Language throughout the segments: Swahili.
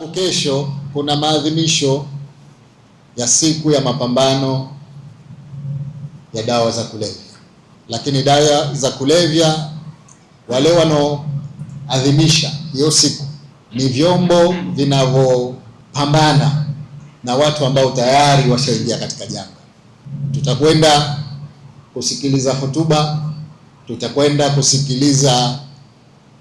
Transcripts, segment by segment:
Kesho kuna maadhimisho ya siku ya mapambano ya dawa za kulevya, lakini dawa za kulevya, wale wanaoadhimisha hiyo siku ni vyombo vinavyopambana na watu ambao tayari washaingia katika janga. Tutakwenda kusikiliza hotuba, tutakwenda kusikiliza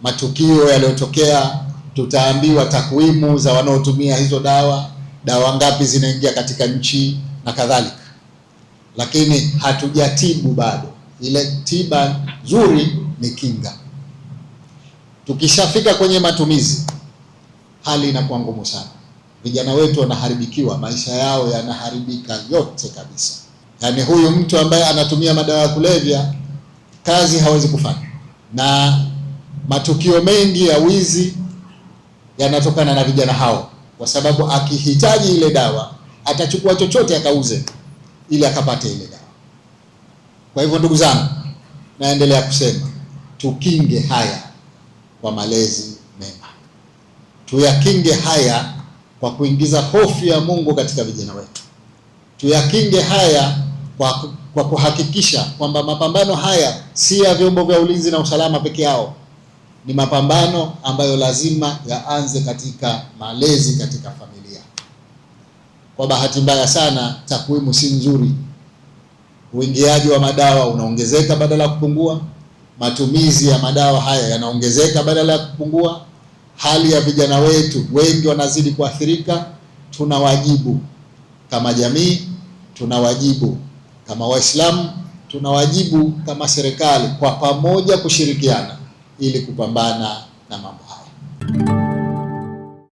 matukio yaliyotokea, tutaambiwa takwimu za wanaotumia hizo dawa, dawa ngapi zinaingia katika nchi na kadhalika, lakini hatujatibu bado. Ile tiba nzuri ni kinga. Tukishafika kwenye matumizi, hali inakuwa ngumu sana. Vijana wetu wanaharibikiwa, maisha yao yanaharibika yote kabisa. Yaani huyu mtu ambaye anatumia madawa ya kulevya, kazi hawezi kufanya, na matukio mengi ya wizi yanatokana na vijana hao, kwa sababu akihitaji ile dawa atachukua chochote akauze ili akapate ile dawa. Kwa hivyo, ndugu zangu, naendelea kusema tukinge haya kwa malezi mema, tuyakinge haya kwa kuingiza hofu ya Mungu katika vijana wetu, tuyakinge haya kwa kuhakikisha kwamba mapambano haya si ya vyombo vya ulinzi na usalama peke yao, ni mapambano ambayo lazima yaanze katika malezi, katika familia. Kwa bahati mbaya sana, takwimu si nzuri. Uingiaji wa madawa unaongezeka badala ya kupungua, matumizi ya madawa haya yanaongezeka badala ya kupungua. Hali ya vijana wetu wengi wanazidi kuathirika. Tuna wajibu kama jamii, tuna wajibu kama Waislamu, tuna wajibu kama serikali, kwa pamoja kushirikiana ili kupambana na mambo haya.